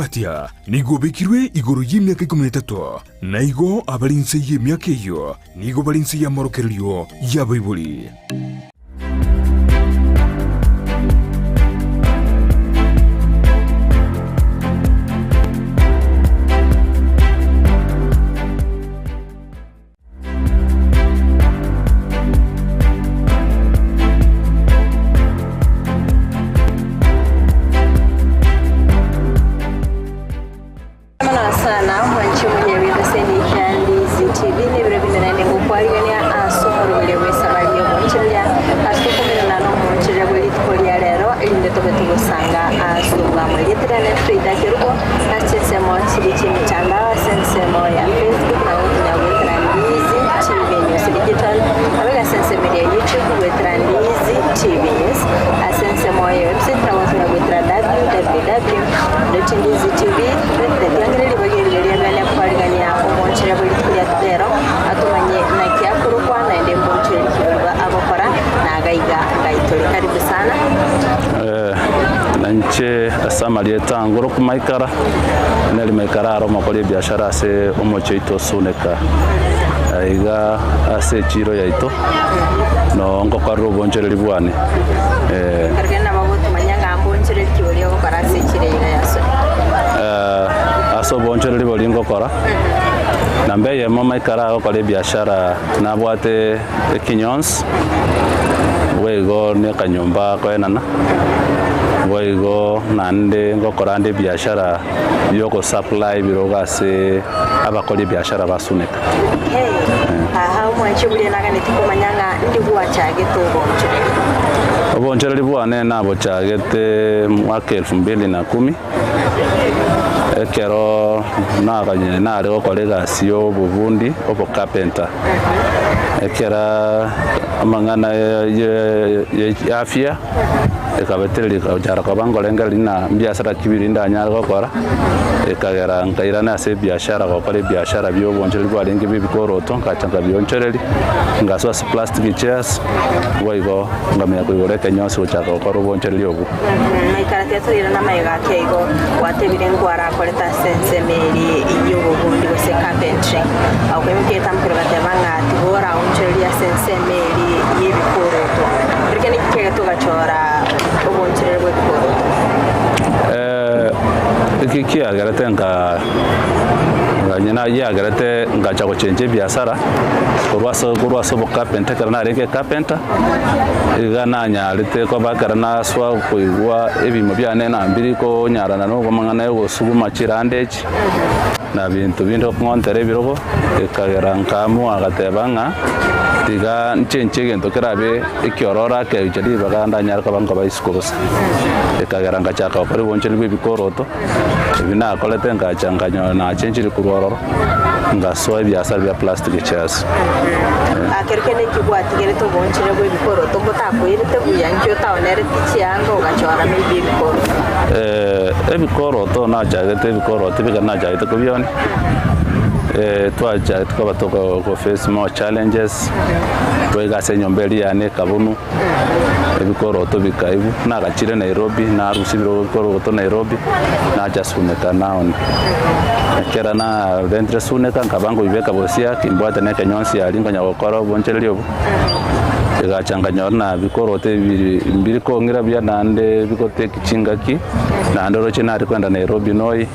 okobwatia nigo obekirwe igoro y'emiaka ikomi na etato, na igo abare inse y'emiaka eyio nigo bare inse y'amorokererio y'abaibori. Mono sana mwanche omonyabibe ase eniki ya Ndizi TV nebiro binde naende ngokwarigania ase omoroberio bw'esabari y'omoonchoreria ase tokomerana nomoonchoreria bwe rituko ria rero erinde tobe togosanga ase obwamo. Erieta riane Frida Kerubo ase chinsemo chiria chi'emetandao ase ensemo ya Facebook nabo okonyara goetera Ndizi TV News Digital nabo ase ensemo eria ya YouTube goetera Ndizi TV News ase ensemo ya website nabo okonyara goetera www. Ndizitv tiangire ribaga eriga riabeene kwarigania omoonchera bwe rituko ria rero, atomanye naki akorokwa naende mbonchore rikiborwa agokora, na agaiga ngaitore. Karibu sana. Na inche ase amarieta angoro Maikara, neri Maikara are omokori ebiashara ase omochie oito o Suneka, aiga ase echiro yaito, noo ngokorera obonchoreri bwane. Ekero nabo ogotomanya ng'a mbonchoreri ki oria ogokora ase echiro eye iga ya Suneka. Ase obonchoreri boria ngokora, namba eyemo Maikara agokora ebiashara nabwate ekinyonsi, boigo na ekanyomba akoenana, boigo naende ngokora ande ebiashara biogosupply ebirogo ase abakori ebiashara ba Suneka. Okay. Aha omwanchi obuya naganetie komanya ng'a ndi gwachagete obonchoreri. Obonchoreri bwane nabochagete mwaka elfu mbili na kumi, ekero naganye nare gokora egasi ya obobundi, obocarpenter. Ekera amang'ana ya afya ekabetereria ekachara koba nkorengereria ng'a mbiasara ki biri ndanyare gokora, ekagera nkairana ase ebiashara gokora ebiashara bia obonchoreri bwarenge bwa ebikoroto, nkacha nkabionchoreria, ngasoa ase plastic chairs, boigo nkamanya koigora ekenyonsi gochaka gokora obonchoreri obwo. Maikara tiatorire namaiga ake igo, gwatebire nkwarakorete ase ensemo eria y'obobundi gose carpentry. Okoimokia egetambo keria ogateba ng'a tiga oraonchorerie ase ensemo eria y'ebikoroto. Erio naki kiagete ogachora obonchoreri bw'ebikoroto? Eki kiagerete nka nganye nagiagerete ngacha gochenja ebiasara korwa ase korwa ase obocarpenter ekero narenge ecarpenter. Iga nanyarete koba ekero naswa koigwa ebimo biane nambiri konyarana na obomang'ana y'ogosuguma chiranda echi, na binto binde gokong'ontera ebirogo, ekagera nkaamua agateba ng'a tiga nchenche egento kerabe ekiororo akebicha ribaga ndanyare koba nkoba isiko bosa. Ekagera ngachaka gokora obonchori bwa ebikoroto, ebi nakorete ngacha nkanyora nachenchire korwa ororo. Ngasoa ebiasara bia plastic chairs. Ekero kende inki gwatigerete oboonchore bw'ebikoroto mbotakoirete buya, inki otaonereti chianga ogachora maybe ebikoroto? Ebikoroto nachagete ebikoroto bika nachagete kobionia, twachagete koba toko go face more challenges, twaika ase enyomba eria yane ekabunu, ebikoroto bikaibwa, nagachire Nairobi, narusia ebikoroto Nairobi, nacha Suneka naonia. Ekero narentire Suneka nkaba nkoibeka bosia, kimbwate na ekenyonsi aria nkonya gokora obonchereri obwo, egacha nkanyora na bikoroto ebi mbiri kong'ira buya naende bigotake chingaki, naende oroche nare kogenda Nairobi noi.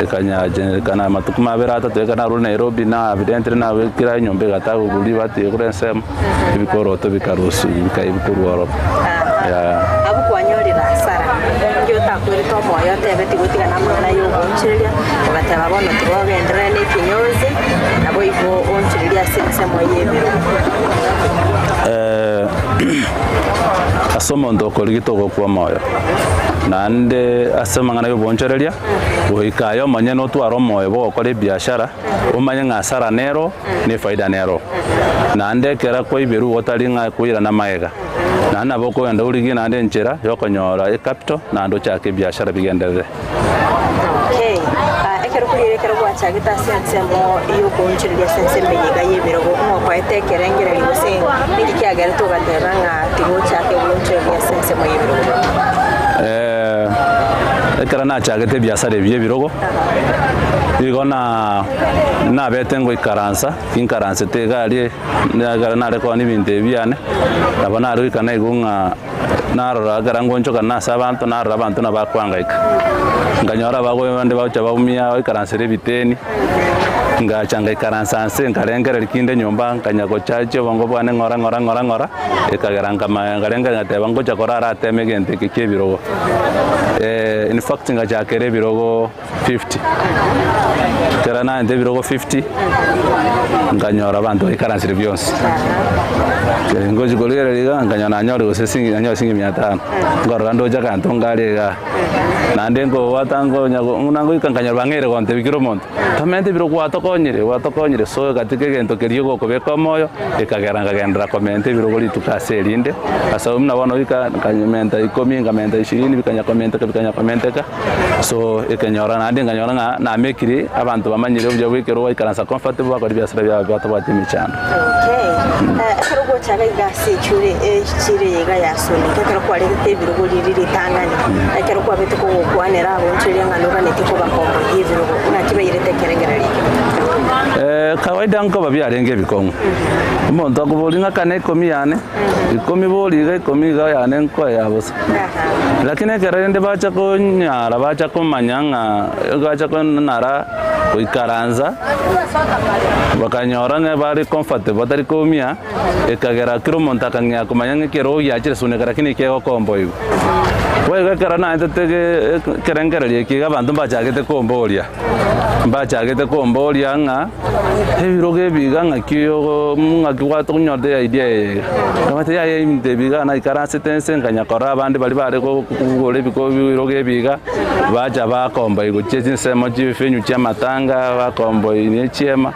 Ekanyacherekana amatuko mabere atato ekero narure Nairobi nabirentire nabekire enyomba egatagwa ribati igoro ensemo, ebikoroto bikarusia bikaibwa korwa ororo. Yeah. Abwo kwanyorire hasara, inki otakwerete omoyo otebe tigotiga namang'ana y'ogoonchoreria, ogateba bono tiga ogenderere na ekenyonsi, naboigo oonchorerie ase ensemo y'ebirogo. Ase omonto okorigita ogokwa omoyo, naende ase amang'ana y'oboonchoreria, goika aye omonyene otware omoyo bw'ogokora ebiashara, omanye ng'a hasara nero, na efaida nero. Naende ekero kwaiberwe otari ng'a koirana magega, naende nabo okogenda origie naende enchera y'okonyora ecapital, naende ochake ebiashara bigenderere. Okay. Ah, ekero korire ekero gwachagete ase ensemo y'okoonchoreria ase ensemo eye iga y'ebirogo, ng'a okoete ekerengererio gose ninki kiagerete ogateba ng'a tiga ochake goonchoreria ase ensemo y'ebirogo? Ekero nachagete ebiasara ebi biebirogo, nigo na nabete ngoikaransa, ginkaransete iga aria, ekero nare koonia ebinto ebi biane, nabo nare goika naigwa ng'a narora ekero ngonchokana ase abanto, narora abanto nabo bakoangaika. Nkanyora abagoyo bande bagocha baumia baikaransera ebiteni, ngacha ngaikaransa nse nkarengereria kinde nyomba nkanya gochachi obongo bwane ng'ora ng'ora ng'ora ng'ora, ekagera nkamanya nkarengereria ngateba ngocha korara ateme egento eke kia ebirogo. In fact ngachakera ebirogo 50, ekero naete ebirogo 50, nkanyora abanto baikaransire bionsi. Ngochi korigereria iga, nkanyora nanyore gose siringi nanyore siringi mia tano, nkorora ndoche aganto nkare igaa, naende nkobwata nkonya buna ngoika nkanyora bang'eire gontebia kera omonto, tomente ebirogo gwatokonyire gwatokonyire, so egatika egento keria ogokobeka omoyo, ekagera nkagenderera komenta ebirogo rituko ase erinde, ase buna bono goika nkamenta ikomi, nkamenta ishirini, bikanya komenteka bikanya komenteka. So ekenyora naende nkanyora ng'a namekire abanto bamanyire obuya bwa ekerogo baikaransa comfortable bakora ebiasara biabo batabwati emechando. Okay. Eh, ekero gochaga iga ase echure echire iga ya Suneka ekero kwaregete ebirogo riria ritang'ani ekero kwabete kogokwanera abonchoria ng'a noganeti kobakomboyia ebirogo ng'aki bairete ekerengererio ekio? Eh, kawaida nkoba biarenge ebikong'u omonto akoboria ng'a kane ikomi yane ikomi bori iga ikomi iga yane nkoe ya bosa. Lakini ekero rende bacha konyara bacha komanya ng'a bacha konara goikaransa, bakanyora ng'a bare comfortable batari koumia, ekagera kera omonto akang'ea komanya ng'a ekerogo giachire suneka lakini kegokomboigwa. Boigo ekero naetete ekerengererio eke iga abanto mbachagete komboria. Mbachagete komboria ng'a ebirogo ebi iga ng'aki ogo ng'aki gwatonyorete eidea eye iga. Nkabatebia yaya ebinto ebi iga naikaransete nse nkanya korora abande baria bare kogora ebiko ebirogo ebi iga, bacha bakomba gochia chinsemo chi'ebifinyu chi'amatanga, bakomba ne chiema,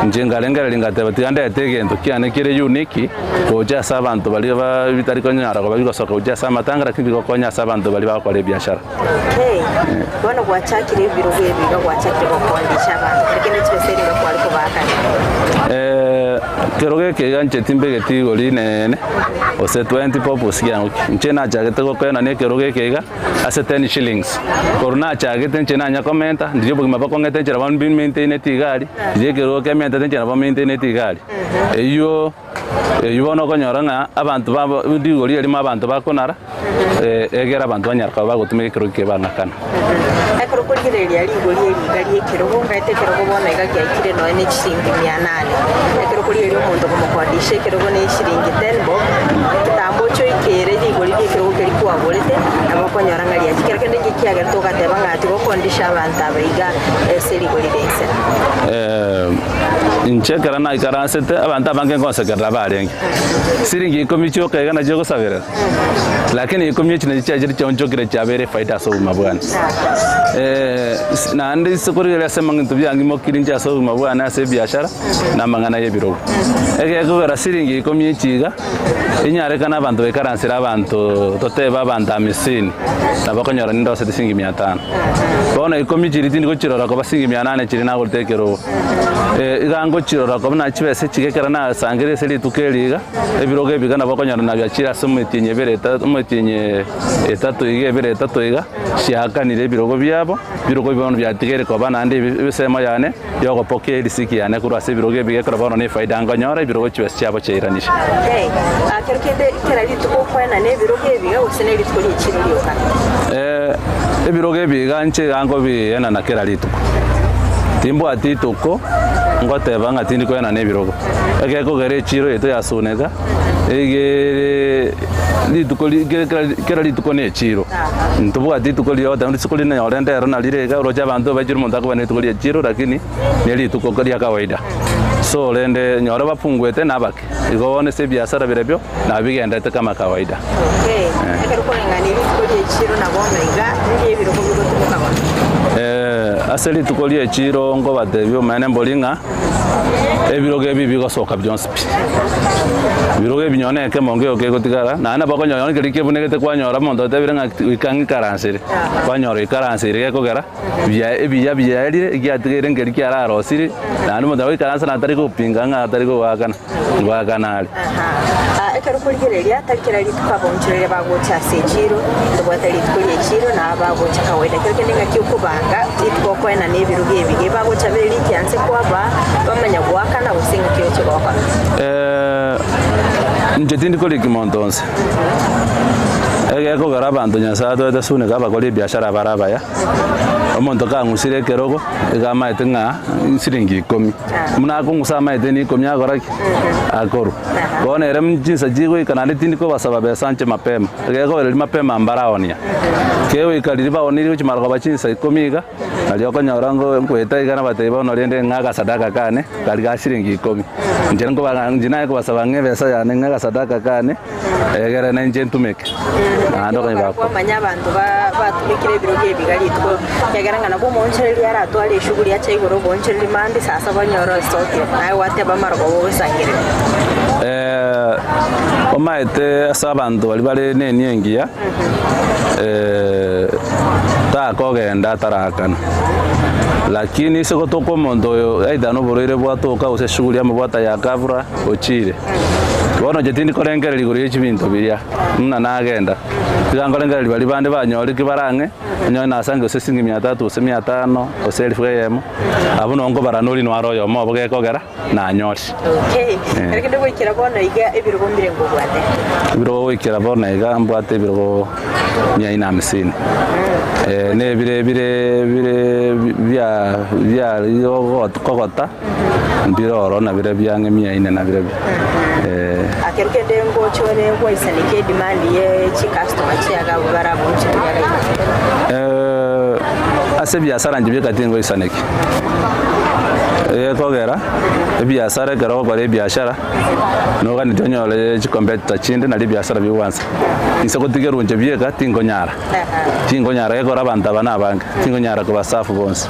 inche nkarengereria ngateba tiga ndete egento kiane kere unique, gocha ase abanto baria ba bitari konyara koba bigosoka gochia ase amatanga lakini bigokonya ase abanto baria bagokora ebiashara. Okay. Bono gwachakire ebirogo ebi iga gwachakire gokondisha abanto, lakini chibesa eri iga kware kobaakana. Eh, kerogo eke iga inche timbegeti igoro rineene, gose 20 bob gose kiango ki. Inche nachagete gokoenana ekerogo eke iga ase 10 shillings. Korwa nachagete inche nanya komenta, ndiria obogima bokong'ete inche nabo mbi maintaineti iga aria, riria ekerogo kementete inche nabo maintaineti iga aria. Eywo. Eyio bono okonyora ng'a abanto babo rigori erimo abanto bakonara, egere abanto banyare koba bagotumeka ekerogo ekiya bang'akana. Ekero okorigereria rigori eri iga ri'ekerogo, ngaete ekerogo bono iga giaikire nonya ne chishilingi mia nane. Ekero okorigereria omonto okomokodisha ekerogo ne eshilingi ten bob, eketambo ochoikere rigori ri'ekerogo keria kwagorete, nabo okonyora ng'a riachire. Kero kende inki kiagerete ogateba ng'a tiga okondisha abanto aba iga ase rigori ria inse? Inche ekero naikaransete, abanto abange ngonsekerera barenge. Siringi ikomi chioka iga nachio ogosaberera, lakini ikomi echi nachio chiachire chiaonchokire chiabeire efaida ase obogima bwane. Naende ase korigereria ase amang'ina biang'imokirie inche ase obogima bwane ase ebiashara, na amang'ana ya ebirogo. Egekogera siringi ikomi echi iga, inyarekane abanto baikaransere abanto totebe abanto amisini, nabo okonyora nindosete siringi mia tano. Bono ikomi chiria tindi gochirora koba siringi mia nane chiria nagorete ekerogo. Iga ngochirora koba buna chibesa echi ekero nasangereire ase rituko eri iga, ebirogo ebi iga nabo okonyora nabiachire ase emetienyi ebere etato emetienyi etato iga ebere etato iga, chiakanire ebirogo biabo, ebirogo ebi bono biatigaire koba naende esemo yane yogopokea erisiki yane korwa ase ebirogo ebi gekora bono ne efaida nkonyora ebirogo chibesa chiabo chiairanishe. Okay. Ah, kero kende kera rituko okoenana ebirogo ebi iga gose ne rituko rie chiro rioka? Ebirogo ebi iga inche iga nkobienana kera rituko. Timbwati rituko ngoteba ng'a tindi koenana ebirogo. Egekogera echiro yaito ya Suneka, igeeee rituko ri kera kera kera rituko na echiro. Ntobwati rituko riria ogoteba rituko rinde nonye ndero nari riga oroche abanto baichire omonto akoba nerituko ria echiro lakini ne rituko ria kawaida. So rende nyore bafunguete na abake, igo bono ase ebiasara birabio nabigenderete kama kawaida. Okay. Ekero koreng'ania rituko ria echiro na bono iga, ndi ebirogo bigotumeka mono. Ase rituko ri'echiiro nkobatebia omonene mbori ng'a ebirogo ebi bigosoka bionsi pi. Ebirogo ebi nonye na ekemo nkeigo kegotigara, naende nabo okonyora nonye keria kebunegete kwanyora omonto otebire ng'a goika ng'ikaransere, kwanyora oikaransire gekogera bia ebiya biaerire egiatigaire nkeri kiararosirie, naende omonto agoikaransa na tari gopinga ng'a tari goakana, ngoakana are. Aha. Ekero okorigereria, tari kera rituko abaonchoreria bagocha ase echiiro, tobwate rituko ri'echiiro na abagocha kawaida. Ekero kende ngaki okobanga rituko okoenana ebirogo ebiya, bagocha berikia nse kwabaa, bamanya goakana gose ngaki oche gokora. Inche tindi koriki monto onsi. Egekogera abanto Nyasae atoete suneka abakori ebiashara bare abaya, omonto kang'usire ekerogo, iga amaete ng'a siringi ikomi. Buna akong'usa amaete na ikomi akora ki? Akorwa. Bono ere chinsa chigoika naende tindi kobasaba besa nche mapema, egekobereria mapema mbaraonia. Kegoika riria baonirie gochia marogoba chinsa ikomi iga, nario okonyora ngo nkoeta iga nabatebia bono rende ng'a agasadaka kane kari ga siringi ikomi. Inche nkoba inche naye kobasaba ng'a ebesa yane ng'a agasadaka kane, egere nainche ntumeke. Naende okonyora Ekero kwamanya abanto ba- batumekire ebirogo ebiga rituko, ekiagera ng'a nabo omoonchoreria aratware eshuguri ache igoro oboonchoreria mambia saa saba onyore osokire, naye gwateba amarogoba ogosangereria. Omaete ase abanto baria bare nenia engiya, takogenda atarakana. Lakini ase gotoka omonto oyo either noborwaire bwatoka gose eshughuli amabwata ya kavura ochire. Bono inche tindi korengereria igoro ye chibinto biria, buna nagenda, tiga nkorengereria baria bande banyorire ki bare ang'e, onyore nasange gose siringi mia tatu gose mia tano, gose elifu eyemo, abwo nabo nkobara nori nware oyomo obo gekogera nanyore. Okay. Ekero kende goikera bono iga ebirogo mbirengo obwate? Ebirogo goikera bono iga mbwate ebirogo mia ine hamsini. Na ebire bire bire bia bia kogota mbire ororo na bire biang'e mia ine na birobio. Ekero kende ngocha ore gwaisaneka edemand ye chicustomer chiago abwo bare abwo gochia konya iga. Ase ebiasara inche bieka tingoisaneki, egekogera ebiasara ekero ogokora ebiashara noganeti onyore chicompetitor chinde nario ebiasara bigwansa. Inse gotigerwa inche bieka tinkonyara, tinkonyara gekogera abanto aba nabange, tinkonyara kobasafu bonsi.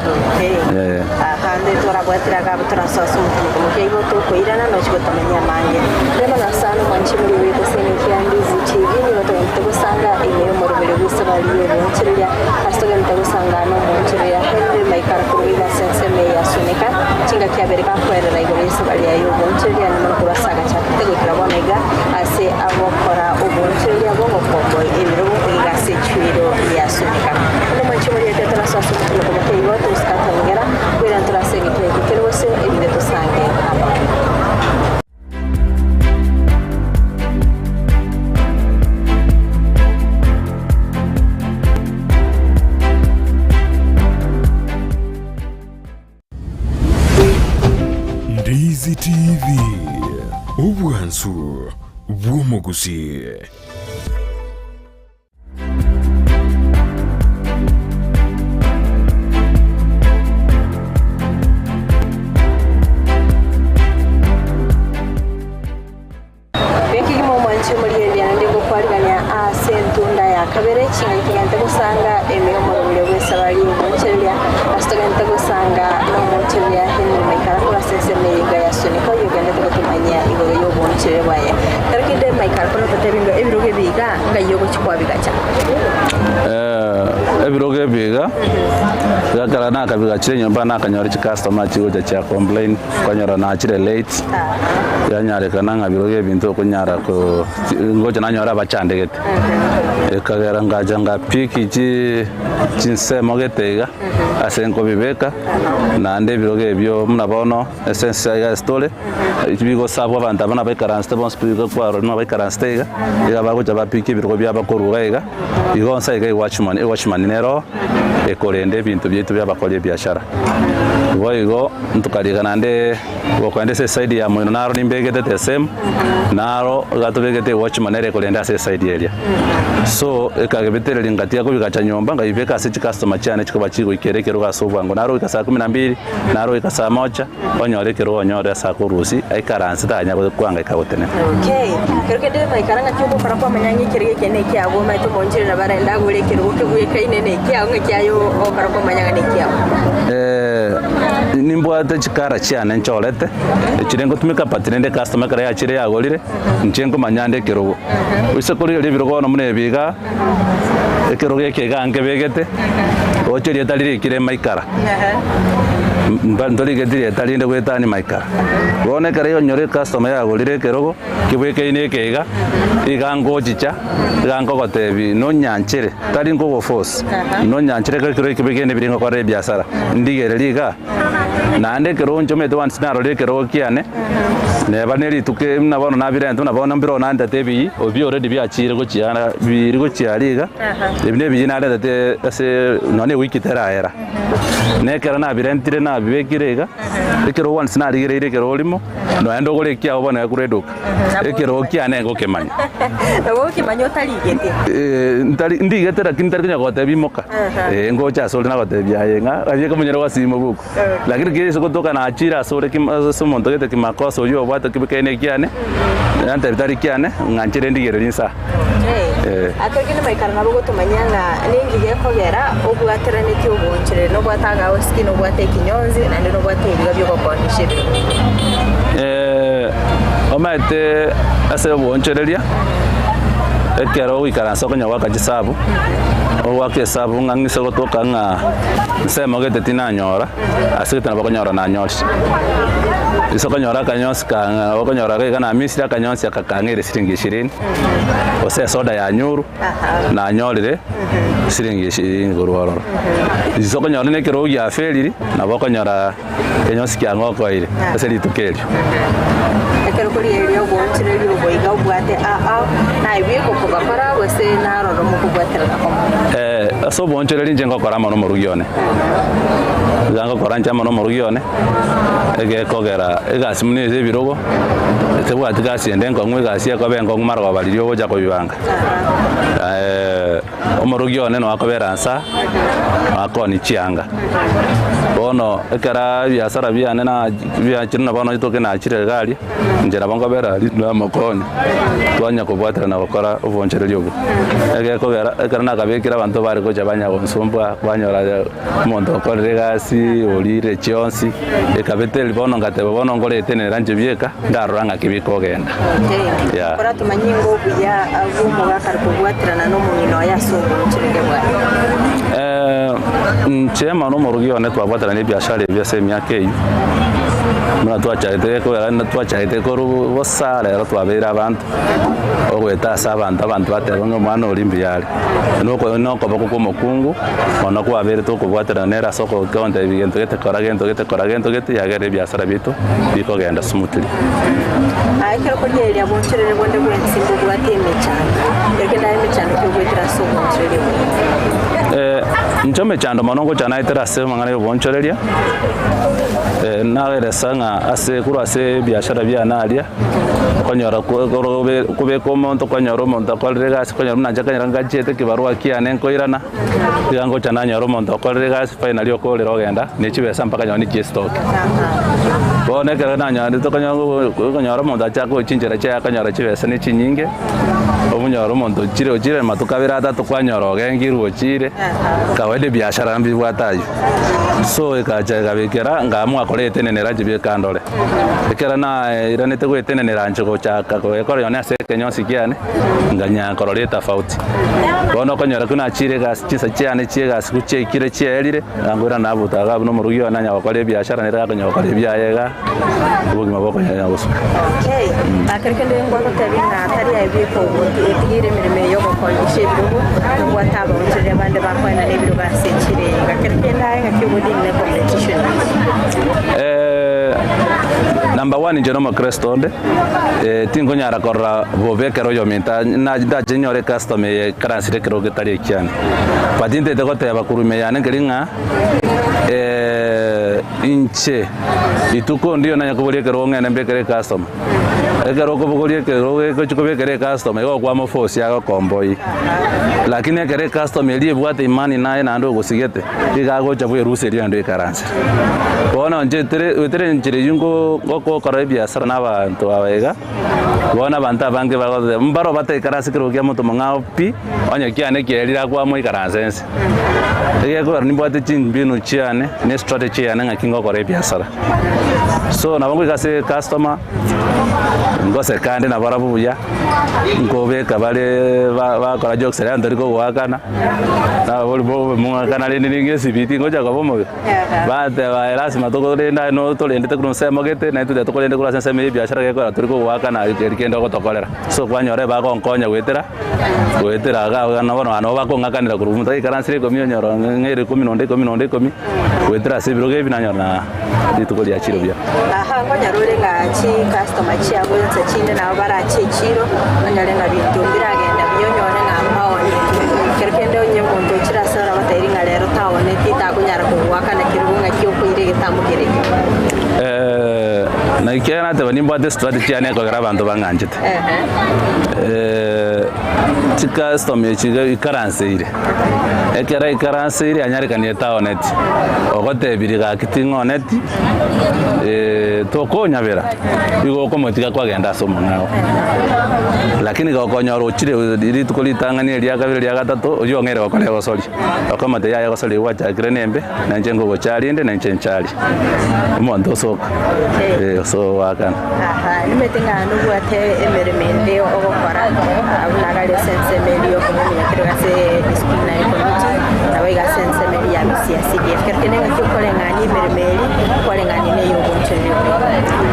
Eh. Naende torabwatire agabo torasoa ase omokuniko moke igo tokoirana nochi gotomanyia amange. Rema Nyasae nomwanche moria ogoeta ase engaki ya Ndizi TV nigo togentete gosanga ime y'omoroberi bw'isaba ri'obonchereria ase togentete gosanga nomonchereria Henry Maikara korwa iga ase ensemo eye ya Suneka chingaki abere gakoerera igoro y'isaba riaye y'obonchereria nyuma korwa ase agachakete goikera bono iga ase agokora obonchereria bw'ogokomboa ebirogo iga ase echuiro ya Suneka. Onde mwanche moria ekero torasoa ase omokuniko moke igo togosika twanyegera Koira ntore ase egetuba eke kere gose erinde tosange amo. Ndizi TV, obwansu bw'omogusii. Ekegima omwanchi omorigereria naende ngokwarigania ase entunda ya kabere, chingaki togente gosanga ime y'omoroberio bw'esabari y'omonchereria, ase togente gosanga nomonchereria Henry Maikara korwa ase ensemo eye iga ya Sunika oyio ogendete gotomanyia igoro y'obonchereria bwaye. Ekero kende Maikara kono totebi ng'a ebirogo ebi iga Ng'ai ogochia kwabigacha? Ebirogo ebi iga, ekero nakabigachire nyomba nakanyora chicustomer chigocha chia complain, okanyora nachire late, yanyarekana ng'a birogo ebinto okonyara ko ngocha nanyora abachandegete. Ekagera ngacha nga pick chi chinsemo gete iga, ase nkobibeka, naende ebirogo ebio buna bono ase ense iga ase tore. Bigosabwa abanto aba nabaikaransete bonsi pi iga kwarora nabaikaransete iga, iga bagocha bapika ebirogo biabo korwa iga iga, igo onsi iga ewatchman, ewatchman nero ekorenda ebinto biaito bia abakori ebiashara. Boigo ntokariga naende gokoenda ase eside ya moino naro nimbegete the same, naro iga tobegete ewatchman nere ekorenda ase eside eria. So, ekagebetereria ngatiga kobigacha nyomba nkabibeka ase chicustomer chiane chikoba chigoikera ekerogo ase obwango, naro goika saa kumi na mbili, naro goika saa moja. Onyore ekerogo onyore ase akorusia, aikaranse tanya koangaika gotenena. Okay. Kero kende maikara ng'aki ogokora kwamanya ng'a ekerogo eke nekiago omanyete omoonchoreri nabo arende agore ekerogo kebwekaine nekiago ng'aki aye. ogokora komanya ng'a nekiao? Nimbwate chikara chiane nchorete, echire ngotumeka but rende ecustomer ekero yachire yagorire, inche nkomanya ande ekerogo. Oise korigereria ebirogo bono buna ebi igaa, ekerogo eke igaa nkebegete, roche rieta ririkire maikara, mba ntorigeti rieta rinde goetania maikara. Bono ekero onyore ecustomer yagorire ekerogo, kebwekaine eke iga, iga ngochicha, iga nkogotebia nonyanchere, tari nkogoforce, nonyanchere ekero ekero ekebwekaine biri ngokorera ebiasara, ndigererie igaa. Naende ekero nchomete once narorire ekerogo kiane, neba ne rituko eri buna bono nabirente buna bono mbire nandete ebiyi, ebi already biachire gochia ara biri gochia aria iga, ebi na ebiyi narentete ase nonya na ewiki teraera. Na ekero nabirentire nabibekire iga, ekero once narigereire ekerogo rimo, nonya ndogore ekiago bono egekure eduka, ekerogo kiane ngokemanya. Nabo okemanya otarigete. Ntari ndigete lakini ntari konya gotebia imoka, eh ngocha asore nagotebia aye ng'a aye komonyene gwasima oboku. Lakini kera ase gotoka nachire asore kim ase omonto gete kimakosa oywo obwate kebekaine ekiane, nantebia tari kiane, ng'a nchire ndigererie insaa. Eh. Atoki namaikaro nabo gotomanyia ng'a ninki gekogera obwateranetie oboonchoreri, nobwate agaosiki, nobwate ekinyonzi, naende nobwate ebiga bi'ogokondisha ebirogo. Omanyete ase oboonchoreria, ekero ogoikaransa okonya goaka chisabu, ogoaka esabu ng'a ng'ise gotoka ng'a nsemo gete tinanyora, ase gete nabo okonyora nanyorire. Ase okonyora akanyonsi ka ng'a okonyora iga namisire akanyonsi aka kang'eire siringi ishirini, gose esoda yanyorwa, nanyorire siringi ishirini korwa ororo. Ase okonyora na ekerogo giaferiri, nabo okonyora ekenyonsi kiang'o okoeire ase rituko erio. Ekero korigereria oboonchoreria obo iga obwate ao naye bweka okobakora gose naroro mokobwaterana komo. Ase oboonchoreria inche ngokora amo nomorugi one, iga ngokora inche amo nomorugi one, egekogera egasi buna eye ebirogo, tebwati gasi ende enkong'u egasi ekoba enkong'u marogoba riria ogocha kobibanga. Omorugi one noe akobera nsa, akoonie chianga. Bono ekero ebiasara biane na biachire na bono ritoke nachire iga aria, inche nabo nkobera aria namokonya, twanya kobwaterana gokora obonchereri obwo. Egekogera ekero nakabekire abanto bare gocha banya gonsumbua, banyora omonto okorire egasi, orire chionsi, ekabete eri bono ngateba bono nkore etenenera inche bieka, ndarora ng'aki bikogenda. Yeah. Koratomanye ng'a obuya bw'omogaka are kobwaterana nomong'ina oye ase oboonchoreria bwaye. Inche amo nomorugi one twabwaterana ebiashara ebi ase emiaka eyio, buna twachagete kobera twachagete korwa bosa rero twabeire abanto, ogoeta ase abanto, abanto bateba ng'a omwana oria mbuya are. Noko nokoboko kwa omokungu, mono kwaberete okobwaterana nere ase okogontebia gento gete kora gento gete kora gento gete, yagera ebiasara biaito bikogenda smoothly. Aye ekero okorigereria boncherere bonde bwensi mbobwate emechando, ekero kende aye emechando ki ogoetera ase obonchereria obo? Inche emechando mono ngocha naetera ase amang'ana ya obonchoreria, naeresa ng'a ase korwa ase ebiashara biane aria, okonyora kobeka omonto okonyora omonto akorire egasi okonyora buna inche ekero ngachete ekebarua kiane nkoirana, iga ngocha nanyora omonto okorire egasi finally okorera ogenda ne chibesa mpaka nonye ne chiestoki. Bono ekero nanyorete okonyora omonto achake gochia chinchera chiaye akonyora chibesa ne chinyinge, omonyore omonto ochire ochire amatuko abere atato kwanyora ogengirwe ochire, kawaida ebiashara mbibwate aywo. So ekacha ekabekera nkaamua koretenenera inche bieka ndore. Ekero nairanete goetenenera inche gochaka goekora nonye ase ekenyonsi kiane, nkanyara korora etafauti. Bono okonyora ki nachire egasi chinsa chiane chia egasi chiaikire chiaerire, Nangwera nabuta iga buna omorugi one anya gokora ebiashara nere gakonya gokora ebiaye iga, obogima bokonyara gosuka. Okay. Ekero kende ngwagotebia ng'a tari aye bweka otigeire emeremo eye y'ogokondisha ebirogo, nobwate abaonchoreria abande bakoenana ebirogo ase echiro eye. Iga kero kende aye ng'aki ogodeal ne competition? Number one inche nomokristo onde, tinkonyara korora bobe ekero oyominto ndache nyore ecustomer eye ekaransire ekerogo getari ekiane. But intete goteba korwa ime yane nkeri ng'a. Inche rituko ndiyo nanye koboria ekerogo ng'ende mbekere ecustomer. Ekero okobogoria ekerogo gegochia kobekera ecustomer igo okwamoforce agokomboi. Lakini ekero ecustomer eria ebwate imani naye naende ogosigete, iga agocha bweruseria naende oikaransere. Bono inche tere goetera enchera eywo nko ngokora ebiasara na abanto aba iga, bono abanto abange bagoteba mbaro bataikaranse ekerogo kia omonto omong'ao pi, onye kiane kiaerire akwama oikaranse inse. Egekogera nimbwate chimbinu chiane, na estrategy yane ng'aki ngokora ebiasara. So nabo ngoika ase ecustomer, ngoseka ande nabarabwo buya, nkobeka bare ba bakora jokes eria ntori kogoakana, nabo bobe moakana rende ninge esibiti ngocha koba omobe. Bateba aye lasima tokorende aye no torendete korwa ensemo gete, naintwe tiga tokorende korwa ase ensemo ya ebiashara gekogera tori kogoakana aye keri kende ogotokorera. So kwanyora ebagonkonya goetera, goetera iga iga bono nabo bakong'akanera korwa omonto agaikaransire ikomi onyora ng'a ere ikomi nonde ikomi nonde ikomi, goetera ase ebirogo ebi nanyora na rituko riachire buya. Aha nkonyora ore ng'a chicustomer chiabo inse chinde nabo barache echiro, onyore ng'a binto mbiragenda buya onyore ng'a mbaoneti. Kero kende onye omonto ochire ase orabatebi ng'a rero taoneti takonyara kogoakana kerogo ng'aki okoira egetambo keria. Na ekiagera nateba nimbwate estrategy yane ekogera abanto bang'anchete. Chicustomer echi iga ikaranseire, ekero aikaranseire anyarekanie taoneti, ogotebirie gaki ting'oneti, tokonyabera, igo okomotiga kwagenda ase omong'ao. Lakini gokonyora ochire rituko ritang'ani eria kabere eria gatato, oywo ong'eire gokora egosoria, okomotebia yaya egosoria eywo gwachakire nembe, na inche ngogocharia inde, na inche ncharie. Omonto osoka, so goakana. Aha, nimanyete ng'a nobwate emeremo ende ogokora, ah, buna gari ase ensemo eria yokomomenya kero ase disciplinary committee, nabo iga ase ensemo eria ya misia CDF. Kero kende ng'aki okoreng'ania emeremo eria, kwareng'ania na eya obonchoreri obo.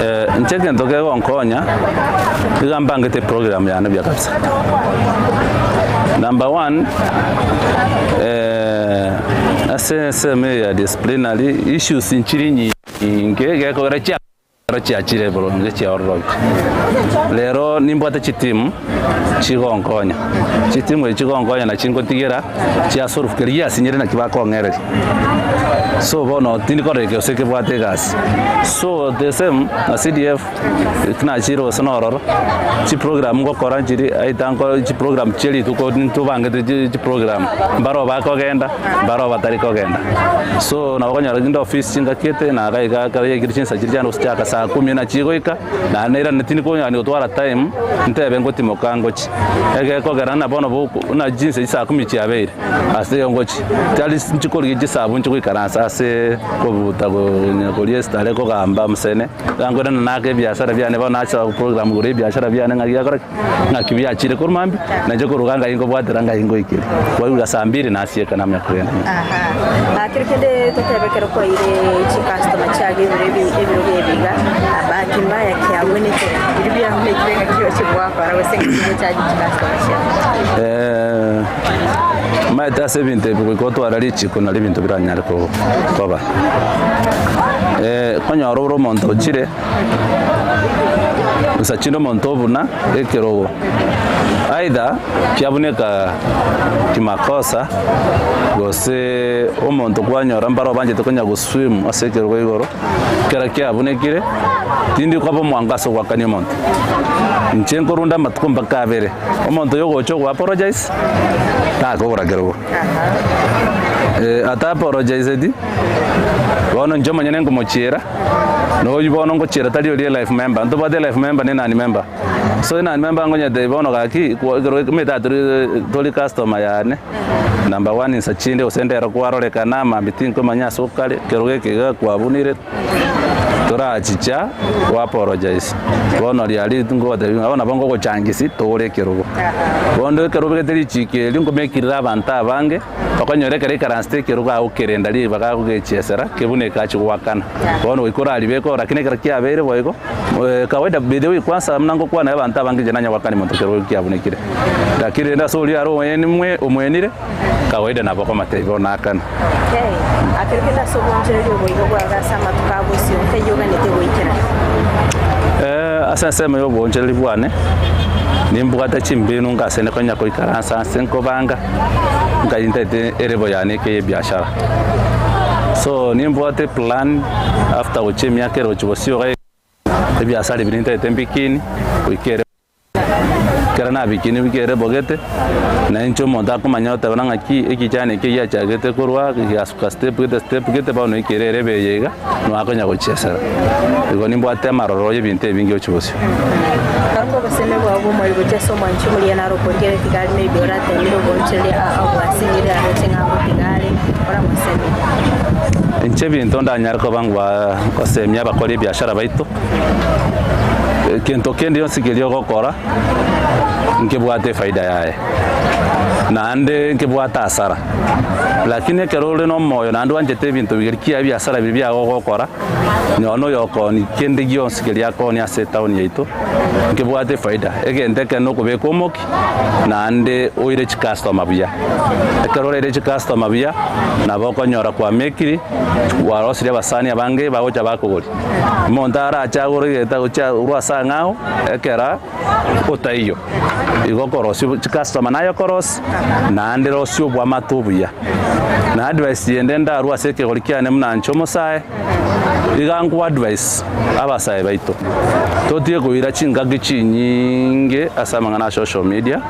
Eh, inche egento kegonkonya, iga mbangete eprogram yane buya kabisa. Number one, ase ensemo eye ya disciplinary, issues nchiri nyinge, gekogera chia. Ekero chiachire boronge chiaororobire. Rero nimbwate chitimu chigonkonya, chitimu echi chigonkonya nachi ngotigera chiasolve keria giasinyire naki bakong'ereria. So bono tindi korora eke gose kebwate egasi. So the same na CDF nachire gose nororo, chiprogram ngokora nchiri aita nkore chiprogram chia rituko ntobangete chi chiprogram, mbaro bakogenda. Mbaro batari kogenda. So nabo okonyora rinde ofisi chingaki ete na iga iga ekero yaikire chinsa chiria chiane gose saa kumi na chigoika, naende nairane tindi konyara gotwara time, ntebe ngotimoka ngochie. Egekogera ng'a bono boko buna chinsa echi saa kumi chiabeire, ase igo ngochia. Tari nchi korigia chisabu nchi goikaransa ase kobuta konya koria esitare kogamba mosene, iga nkoirana nake ebiasara biane bono nacha program igoro ya ebiasara biane ng'a giakora ki. Naki biachire korwa mambia, na inche koruga ngai nkobwatera ngai ngoikeria. Kwaigwa saa mbiri nasieka namanya kogenda nyomba. Aha. Ah, kero kende totebe ekero kwaire chicustomer chiago ebiro ebi ebirogo ebi iga, ah, bahati mbaya kiabunekire, biria biabunekire ng'aki oche gwakora gose ng'aki ogochaji chicustomer chiago? Eh, omanyete ase ebinto ebi goika otware richiko nario ebinto biranyare ko- koba. Konyora ore omonto ochire. Gose chinde omonto obuna ekerogo, either kiabuneka kimakosa, gose omonto kwanyora mbare obanchete konya goswim ase ekerogo igoro, ekero kiabunekire, tindi koba omwango ase ogoakania omonto. Inche nkorunda amatuko mpaka abere, omonto oyo ogocha ogo apologize, takogora kerogo. Ata apologizeti, bono inche omonyene nkomochiera. Na oyio bono ngochiera tari oria elife member, ntobwate elife member na enani member. So enani member ngonyete bono gaki kwa ekero omanyete atori tori customer yane, number one insa chinde gose ndero kwarorekana mambia tinkomanya ase okare, ekero geke iga kwabunire, torachicha go apologize. Bono riaria ngogotebi ng'a bono nabo ngogochangisi togore ekerogo. Bono ekero obegete richiko erio nkomekirire abanto abange. Okonyora ekero aikaransete ekerogo agokerenda ribaga agogechiesera, kebuna ekachi goakana. Bono goika oraribeke oo, lakini ekero kiabeire boigo, kawaida by the way kwansa buna ngokwana abanto abange inche nanya goakania monto kerogo kiabunekire. Lakini rende ase oria are omoyeni mwe omwenire, kawaida nabo okomotebia bono akana. Okay. Ekero kende ase obonchoreria obo igo bwabe ase amatuko a bosio, nkaiyo oganete goikera? Ase ensemo ya obonchoreria bwane, nimbwate chimbinu ngasende konya koikaransa ase nkobanga. Nkai ntaete erebo yane eke y'ebiashara. So nimbwate eplan after gochia emiaka ere gochia bosio iga ebiasara ebi nintagete mbikini goika ere Ekero nabikinie goika ere bogete, na inche omonto akomanya goteba ng'a ng'aki ekichani eke giachagete korwa gegasuka step gete step gete bono goika ere ebe eye iga, nabo akonya gochiesera. Igo nimbwate amaroro ya ebinto ebinge gochia bosio. Garuka obosemi bwao bw'omorero gochia ase omwanchi omoria naro okorigia tiga are maybe oratemire oboonchoreria aa obwasinyire aroche ng'a ngotiga are oramosemie. Inche ebinto ndanyare koba ngwa ngosemia abakori ebiashara baito, Egento kende gionsi keria ogokora, nkebwate efaida yaye, naende nkebwate hasara. Lakini ekero ore na omoyo naende oanchete ebinto biria kia ebiasara biria biago ogokora, nonye na oyokooni kende gionsi keria akoonia ase etown yaito, nkebwate efaida. Egento ekero nokobeka omokia, naende oire chicustomer buya. Ekero oraire chicustomer buya, nabo okonyora kwamekiri, kwarosirie abasani abange bagocha bakogoria. Omonto arache agore egento agochia korwa ase ang'ao, ekera otaiyo, igo okorosia chicustomer naye okorosia, naende rosia oboamate obuya. Na advice ende ndarwe ase ekegori kiane buna inche omosae, iga nko advise abasae baito, totige koira chingaki chinyinge ase amang'ana a social media,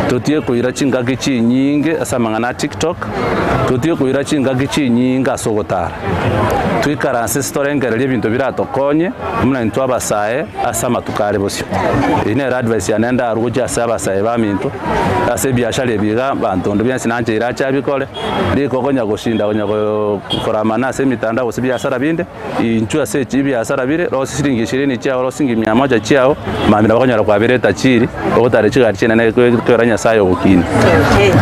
totige koira chingaki chinyinge ase amang'ana a tiktok, totige koira chingaki chinyinge ase ogotara. Toikaranse ase torengererie ebinto biratokonye buna intwe abasae ase amatuko are bosio. Eyio nero advice yane ndarwe gochia ase abasae baminto, ase ebiashara ebi iga abanto onde bwensi nanche irache abikore, riko okonya goshinda konya koramana ase emitandao gose ebiasara binde, inchuo ase echi ebiasara bire, rosia siringi ishirini chiao, rosia siringi mia moja chiao, mambia nabo okonyora kwabera etachiri, ogotara chigari chinene ekero Nyasaye ogokinia. Okay. Eh.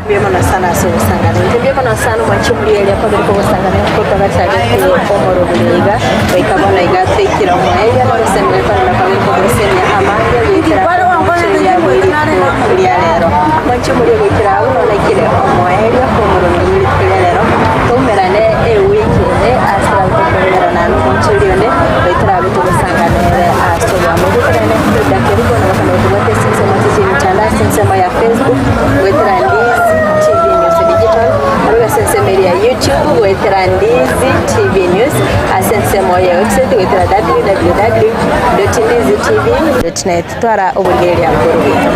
Mbuya mono sana ase obosangani. Inche mbuya mono sana omwanchi omorigereria kwabere kogosangana kotogachagete omorobiri iga goika bono iga twaikire omoerio na ogosemia kwanena kwabere kogosemia amange goikera omocheria bw'erituko ria rero. Omwanchi omoria goikera abwo nonya naikire omoerio bw'omorobiri bw'erituko ria rero toumerane ewiki ende ase tokomerana na omocheria onde goikera abwo togosangana ere ase oboamo. Goikera Frida Kerubo nabo kando tobwate ase ensemo ase chimitandao ase ensemo ya Facebook goetera Ndizi TV News Digital naboigo ase ensemo eria ya YouTube goetera Ndizi TV News ase ensemo ya website goetera www.ndizitv.net twara oborigereria bw'oruguto.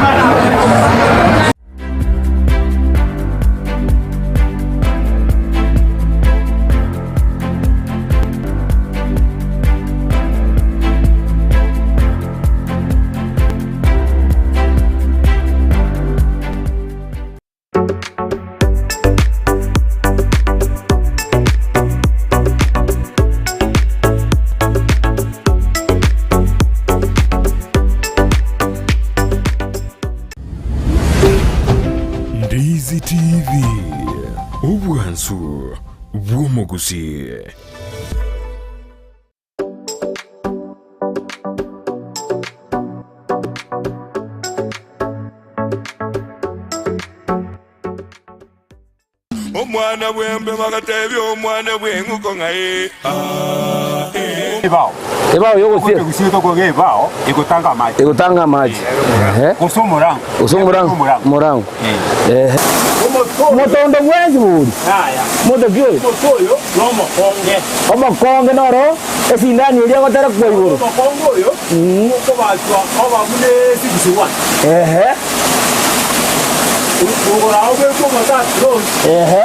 Ndizi TV, obwansu bw'omogusii. Omwana bw'embe bagatebia omwana bw'eng'uko ng'a ee, aa, ee. Ebao. Ebao yogosia. Ekegusii tokoga ebao egotanga amache. Egotanga amache. Ehe. Gose omorango. Gose omorango. Omorango. Ehe. Omotondo bwensi bori. Moto ki oyo? Omoto oyo nomokonge. Omokonge noro esindani eria egoterekwa igoro. Omokonge oyo okobachwa oba buna 61. Ehe. Igoro obekwe omote ase Ehe.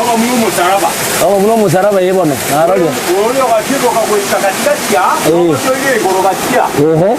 oba buna omosaraba. Oba buna omosaraba ee bono, narorire. Oria ogatiboka goika gati-gati aa, Eh. omote oria igoro gati aa. Ehe.